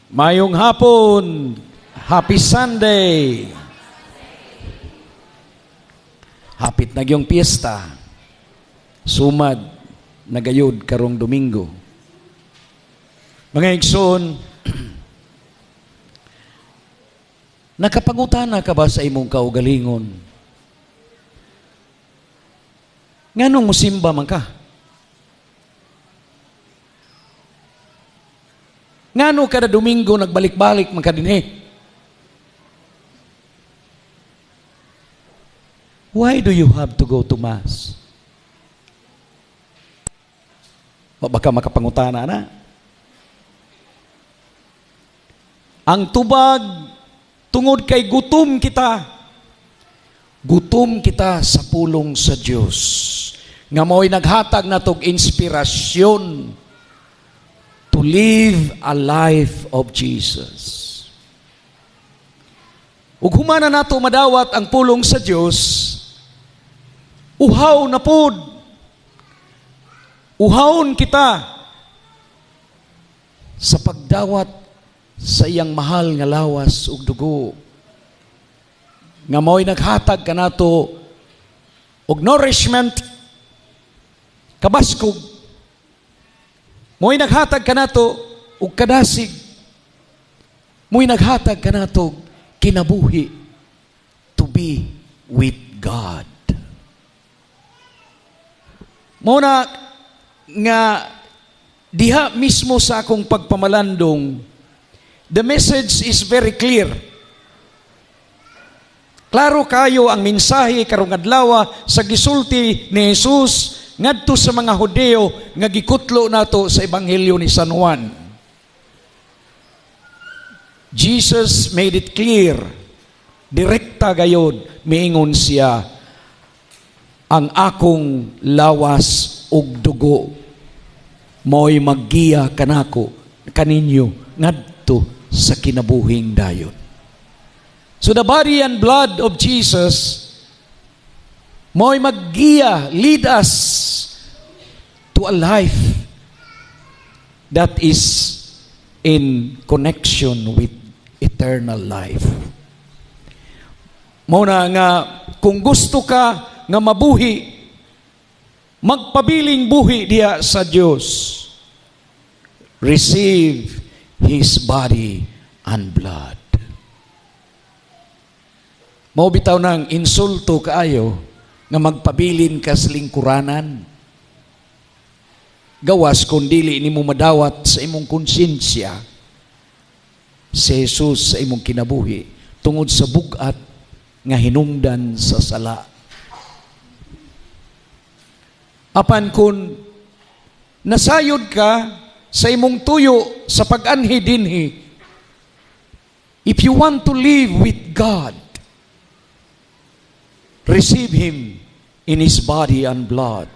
Mayong hapon. Happy Sunday. Hapit na gyung piyesta. Sumad na gayud karong Domingo. Mga igsoon, nakapangutana ka ba sa imong kaugalingon? Nganong musimba man ka? Ngano kada Domingo nagbalik-balik man ka dinhi? Why do you have to go to Mass? Baka makapangutana na. Ang tubag, tungod kay gutom kita. Gutom kita sa pulong sa Dios. Nga mo'y naghatag natog inspirasyon to live a life of Jesus. Ug humana nato madawat ang pulong sa Dios, uhaw na pod. Uhawon kita sa pagdawat sa iyang mahal nga lawas ug dugo. Nga mao'y naghatag kanato og nourishment, kabaskog. Mo'y naghatag kanato og kadasig. Mo'y naghatag kanato kinabuhi to be with God. Muna nga diha mismo sa akong pagpamalandong, the message is very clear. Klaro kayo ang mensahe karong adlaw sa gisulti ni Jesus ngadto sa mga Hudeo nga gikutlo nato sa Ebanghelyo ni San Juan. Jesus made it clear. Direkta gayod miingon siya, "Ang akong lawas ug dugo mo'y maggiya kanako kaninyo ngadto sa kinabuhing dayon." So the body and blood of Jesus mo'y maggiya, lead us to a life that is in connection with eternal life. Mao na nga kung gusto ka nga mabuhi, magpabiling buhi diha sa Dios, receive His body and blood. Mao bitaw nang insulto kaayo nga magpabilin ka sa lingkuranan. Gawas kung dili nimo madawat sa imong konsensya si Jesus sa imong kinabuhi tungod sa bugat nga hinungdan sa sala. Apan kung nasayod ka sa imong tuyo sa pag-anhi dinhi, if you want to live with God, receive Him in His body and blood.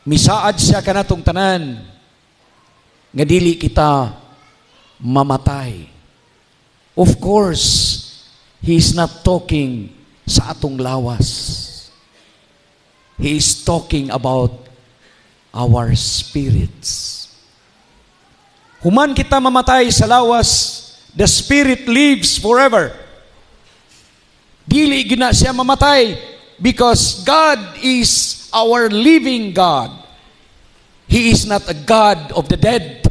Misaad siya kanatong tanan nga dili kita mamatay. Of course, He is not talking sa atong lawas. He is talking about our spirits. Human kita mamatay sa lawas, the spirit lives forever. Dili gina siya mamatay because God is our living God. He is not a God of the dead.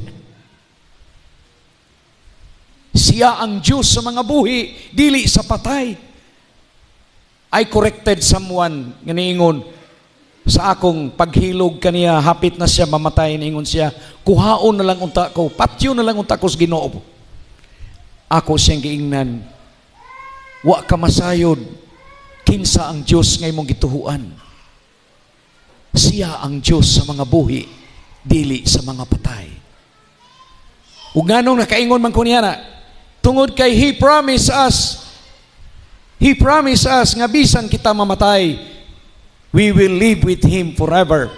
Siya ang Diyos sa mga buhi, dili sa patay. I corrected someone nga niingon sa akong paghilog kaniya, hapit na siya mamatay, niingon siya, "Kuhaon na lang unta ko, patyo na lang unta ko sa Ginoo." Ako siyang giingnan, "Wa ka masayod kinsa ang Dios nga imong gituhuan. Siya ang Dios sa mga buhi, dili sa mga patay." Ug nganong nakaingon man ko niya na? Tungod kay He promised us nga bisan kita mamatay, we will live with Him forever.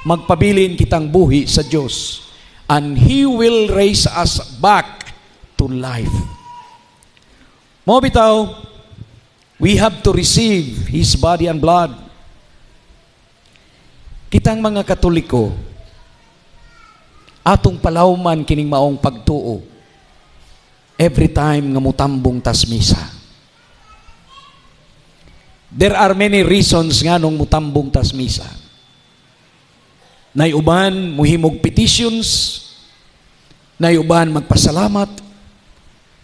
Magpabilin kitang buhi sa Dios and He will raise us back to life. Mao bitaw, we have to receive His body and blood. Kitang mga Katoliko, Atong palawman kining maong pagtuo every time nga mutambong tas misa. There are many reasons nganong mutambong tas misa. Nay uban muhimog petitions, nay uban magpasalamat.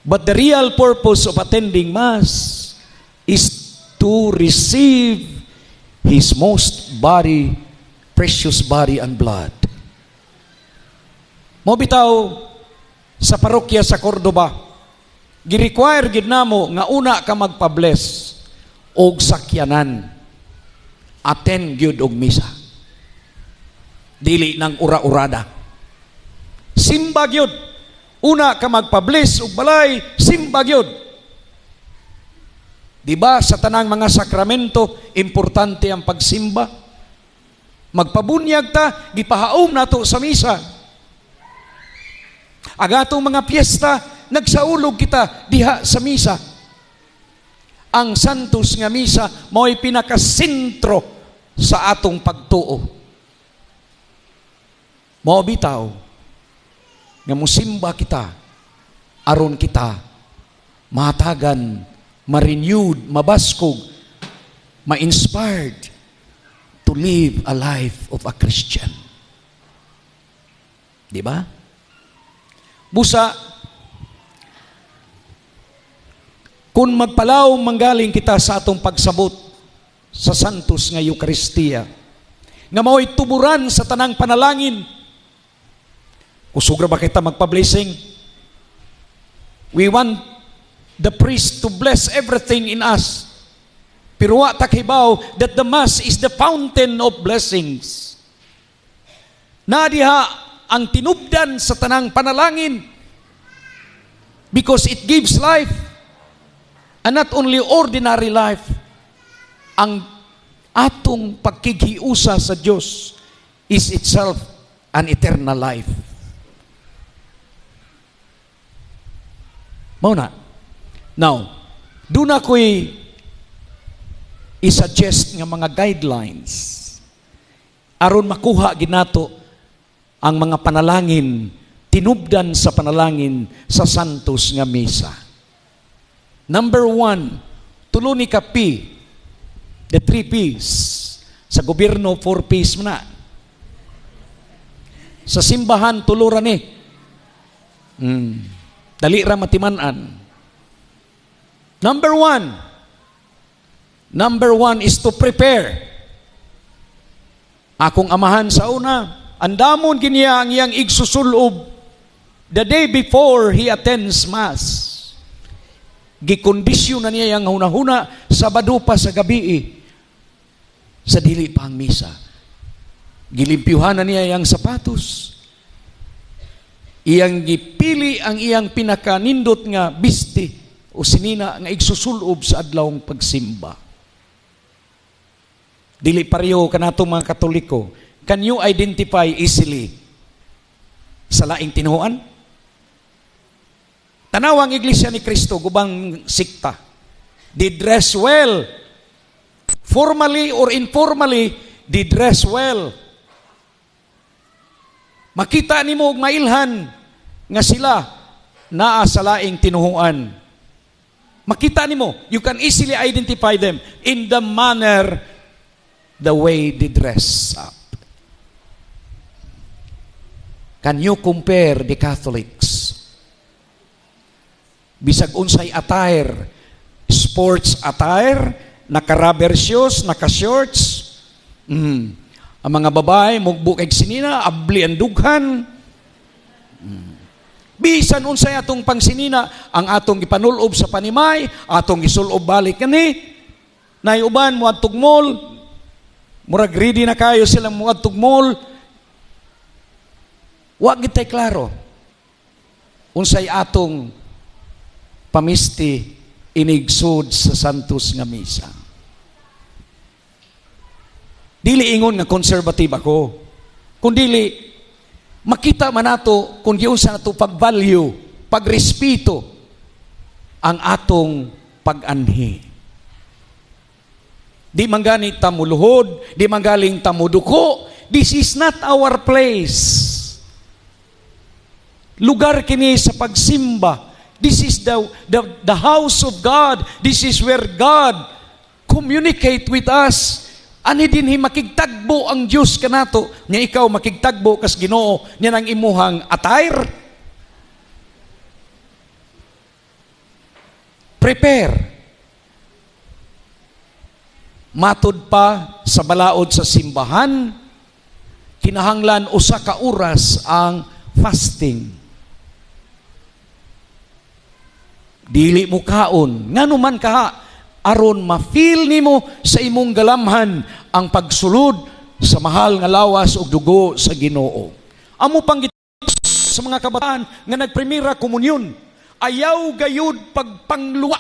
But the real purpose of attending Mass is to receive His most body, precious body and blood. Mao bitaw sa parokya sa Cordoba, gi-require gid namo nga una ka magpa-bless og sakyanan. Attend gyud og misa. Dili nang ura-urada. Simba gyud. Una ka magpa-bless og balay, simba gyud. Di ba sa tanang mga sakramento, importante ang pagsimba? Magpabunyag ta, gipahaom nato sa misa. Ang atong mga piyesta, nagsaulog kita diha sa misa. Ang Santos nga Misa mao'y pinakasentro sa atong pagtuo. Mao bitaw nga musimba kita aron kita mahatagan, ma-renewed, mabaskog, ma-inspired to live a life of a Christian. Di ba? Busa, kung magpalaw manggaling kita sa atong pagsabot sa Santos nga Eukaristiya, nga mao'y tuburan sa tanang panalangin, kusog ra ba kita magpa-blessing? We want the priest to bless everything in us. Pero wa ta kahibaw that the Mass is the fountain of blessings. Na diha ang tinubdan sa tanang panalangin because it gives life, and not only ordinary life. Ang atong pagkighiusa sa Dios is itself an eternal life. Mao na. Now, duna ko'y i-suggest nga mga guidelines aron makuha ginato ang mga panalangin, tinubdan sa panalangin sa Santos nga Misa. Number one, tulo ni ka P, the three P's. Sa gobyerno, four P's man na. Sa simbahan, tulo ra ni. Dali ra matiman-an. Number one, number one is to prepare. Akong amahan sa una, andamon gyud niya ang iyang igsusulob the day before he attends Mass. Gikondisyon na niya ang hunahuna Sabado pa sa gabi, sa dili pa ang misa. Gilimpyuhan na niya iyang sapatos. Iyang gipili ang iyang pinakanindot nga bisti o sinina nga igsusulob sa adlawng pagsimba. Dili pareho kanatong mga Katoliko. Can you identify easily sa laing tinuohan? Tanawang Iglesia ni Cristo, gubang sikta. They dress well. Formally or informally, they dress well. Makita nimo og mailhan nga sila naa sa laing tinuhuan. Makita nimo, you can easily identify them in the manner, the way they dress up. Can you compare the Catholics? Bisag unsay attire, sports attire, naka-rubber shoes, naka-shorts. Ang mga babae, mugbo kay sinina, abli ang dughan. Bisan unsay atong pangsinina, ang atong gipanulob sa panimay, atong gisulob balik kani. Nay uban moadtog mall, murag ready na kayo silang moadtog mall. Wa gid tay klaro unsay atong pamisti inigsud sa Santos nga Misa. Dili ingon nga conservative ako. Kung dili, makita man nato kung giunsa nato pag-value, pagrespeto ang atong pag-anhi. Di man gani ta muluhod, di man galing ta muduko. This is not our place. Lugar kini sa pagsimba. This is the house of God. This is where God communicate with us. Ani dinhi makigtagbo ang Dios kanato. Nya ikaw makigtagbo kas Ginoo nya nang imuhang attire. Prepare. Matud pa sa balaod sa simbahan, kinahanglan usa ka oras ang fasting. Dili mo kaon. Ngano man kaha? Aron ma-feel nimo sa imong galamhan ang pagsulod sa mahal nga lawas ug dugo sa Ginoo. Amo pang sa mga kabataan nga nagprimera komunyon, ayaw gayud pagpangluwa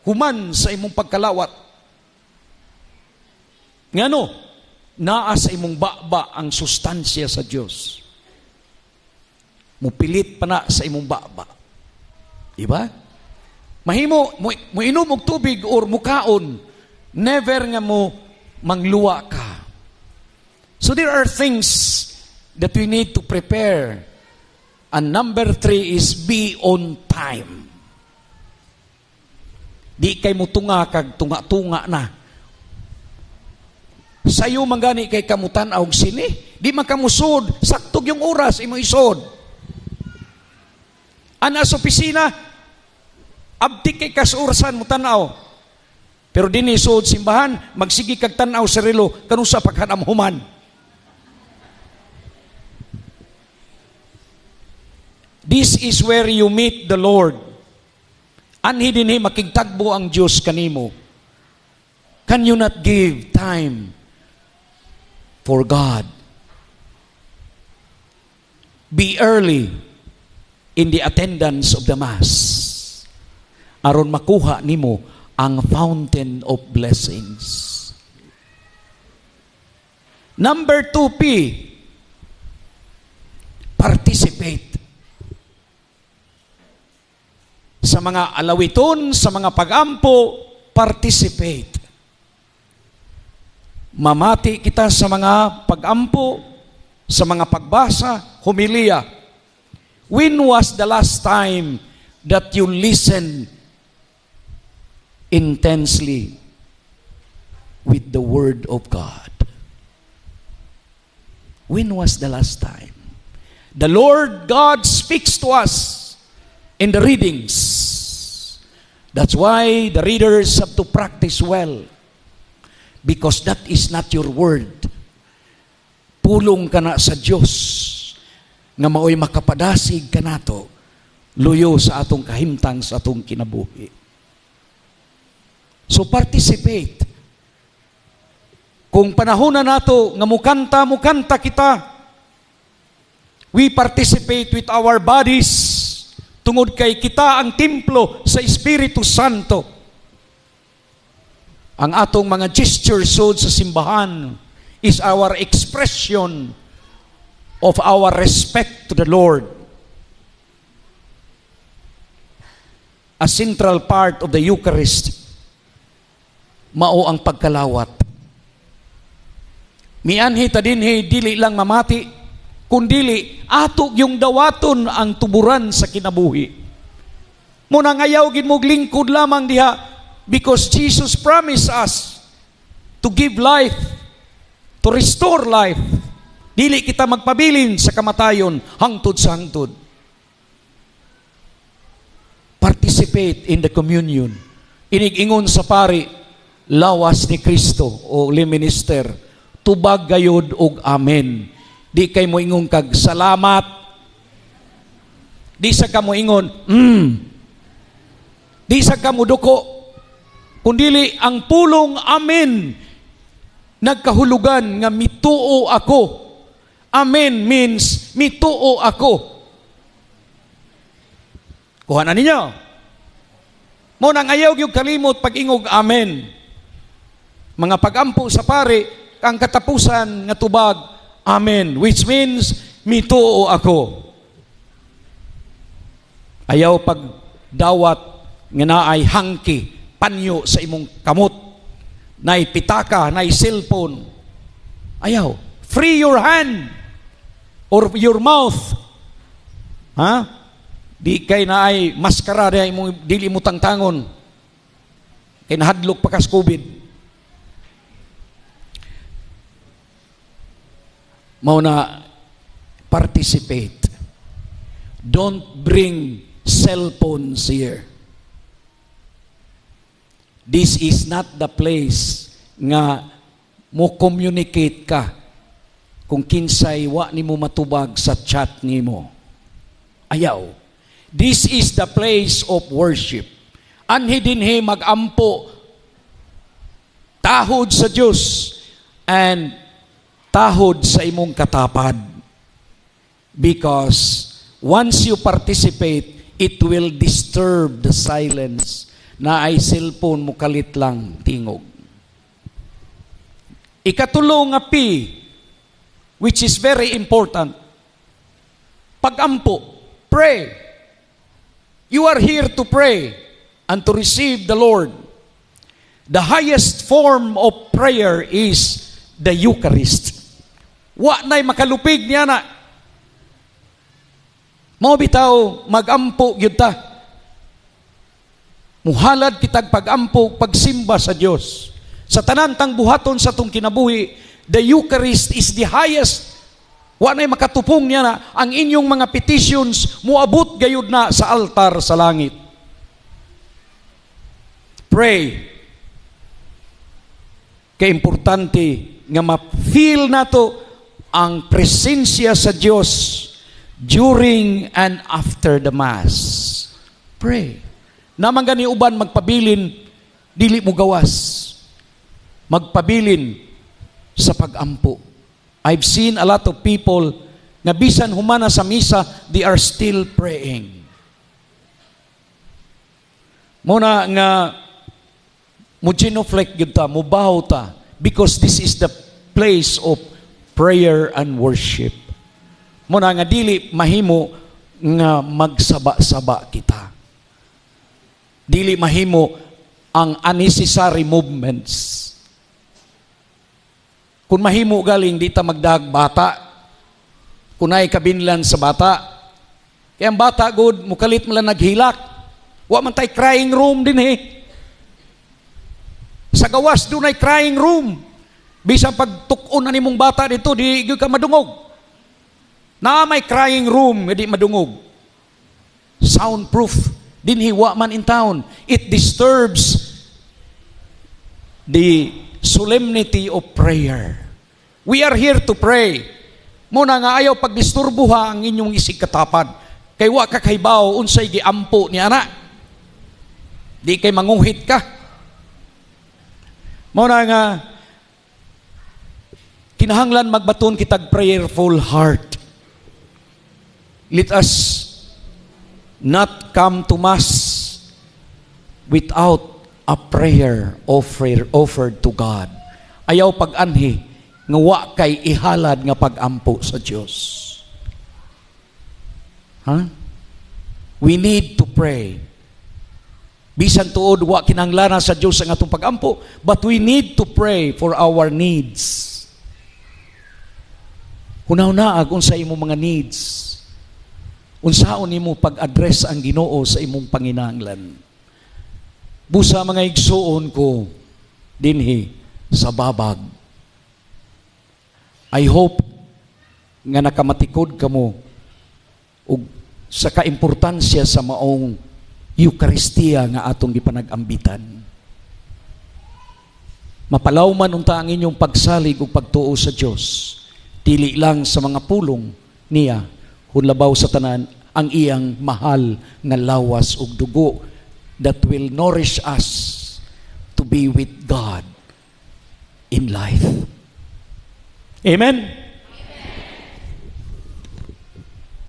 human sa imong pagkalawat. Ngano? Naa sa imong baba ang sustansya sa Dios. Mupilit pa na sa imong baba. Diba? Mahimo mo moinom og tubig or mukaon, never nga mo mangluwa ka. So there are things that we need to prepare. And number 3 is be on time. Di kay mutunga kag tunga-tunga na. Sayo man gani kay kamutan og sine. Di man kamusod, sakto yung oras imo isod. Ana sa opisina, abtik kay kas orasan mo tanaw. Pero dinhi sud simbahan, magsige kag tan-aw sa relo kanusa paghanam human. This is where you meet the Lord. Anhi dinhi makigtagbo ang Dios kanimo. Can you not give time for God? Be early in the attendance of the Mass. Aron makuha nimo ang fountain of blessings. Number 2P, participate. Sa mga alawiton, sa mga pagampo, participate. Mamati kita sa mga pagampo, sa mga pagbasa, homilya. When was the last time that you listened intensely with the Word of God? When was the last time? The Lord God speaks to us in the readings. That's why the readers have to practice well. Because that is not your word. Pulong ka na sa Diyos nga maoy makapadasig kanato luyo sa atong kahimtang sa atong kinabuhi. So participate. Kung panahon na nato nga mukanta, mukanta kita. We participate with our bodies tungod kay kita ang templo sa Espiritu Santo. Ang atong mga gestures sud sa simbahan is our expression of our respect to the Lord. A central part of the Eucharist, mao ang pagkalawat. Mianhi ta dinhi dili lang mamati, kundili ato yung dawaton ang tuburan sa kinabuhi. Muna ngayaw gid mo lingkod lamang diha because Jesus promised us to give life, to restore life. Dili kita magpabilin sa kamatayon hangtod sa hangtod. Participate in the communion. Inig-ingon sa pari, lawas ni Kristo o minister, tubag gayod og amen. Di kay mo ingon kag salamat. Di sa ka mo ingon. Di sa ka mo duko. Kundili ang pulong amen nagkahulugan nga mituo ako. Amen means mituo ako. Kuha na ninyo. Mo nang ayaw yung kalimot pag-ingog amen. Mga pagampo sa pari, ang katapusan nga tubag, amen, which means mituo ako. Ayaw pag dawat nga naay hanky, panyo sa imong kamot, naay pitaka, naay cellphone. Ayaw. Free your hand or your mouth. Ha? Di kay naay maskara diha imong dili mo tangtangon. Kay nahadlok pa kas COVID. Mao na, participate. Don't bring cell phones here. This is not the place nga mo communicate ka kung kinsay wa nimo matubag sa chat nimo. Ayaw. This is the place of worship. Anhi dinhi magampo, tahod sa Dios and tahod sa imong katapad. Because once you participate, it will disturb the silence na ay cellphone mo, kalit lang tingog. Ikatulo nga P, which is very important, pagampo, pray. You are here to pray and to receive the Lord. The highest form of prayer is the Eucharist. Wa na'y makalupig niya na. Mao bitaw magampo gyud ta. Muhalad kitag pagampo, pagsimba sa Dios. Sa tanan tang buhaton sa atong kinabuhi, the Eucharist is the highest. Wa na'y makatupong niya na. Ang inyong mga petitions muabot gayud na sa altar sa langit. Pray. Kay importante nga ma-feel nato ang presensya sa Dios during and after the Mass. Pray. Naman gani uban magpabilin, dili mo gawas. Magpabilin sa pagampo. I've seen a lot of people nga bisan humana sa misa, they are still praying. Muna nga mo genuflect gyud ta, mo bow ta, because this is the place of prayer and worship. Muna nga dili mahimo nga magsaba-saba kita. Dili mahimo ang unnecessary movements. Kung mahimo galing, di ta magdag bata. Kung naay kabinlan sa bata. Kaya ang bata gud, mukalit mo lang naghilak. Wa man tay crying room din eh. Sa gawas dunay crying room. Bisan pagtukon na nimong bata dito, di gyud ka madungog. Na may crying room, di madungog. Soundproof. Dinhi wa man in town. It disturbs the solemnity of prayer. We are here to pray. Muna nga ayaw pagdisturbuha ang inyong isig katapad. Kay wa ka kahibaw unsay giampo ni ana. Di kay manguhit ka. Muna nga kinahanglan magbaton kitag prayerful heart. Let us not come to Mass without a prayer offered to God. Ayaw pag-anhi nga wa kay ihalad nga pagampo sa Dios. Ha? We need to pray. Bisan tuod wa kinahanglan sa Dios ang atong pagampo, but we need to pray for our needs. Hunaw-naa kung sa imong mga needs. Unsaon nimo pag-address ang Ginoo sa imong panginahanglan. Busa, mga igsuon ko dinhi sa Babag, I hope nga nakamatikod kamo og sa kaimportansya sa maong Eucharistia nga atong gipanag-ambitan. Mapalawman unta ang inyong pagsalig ug pagtuo sa Dios, dili lang sa mga pulong niya, hunlabaw sa tanan ang iyang mahal nga lawas ug dugo that will nourish us to be with God in life. Amen.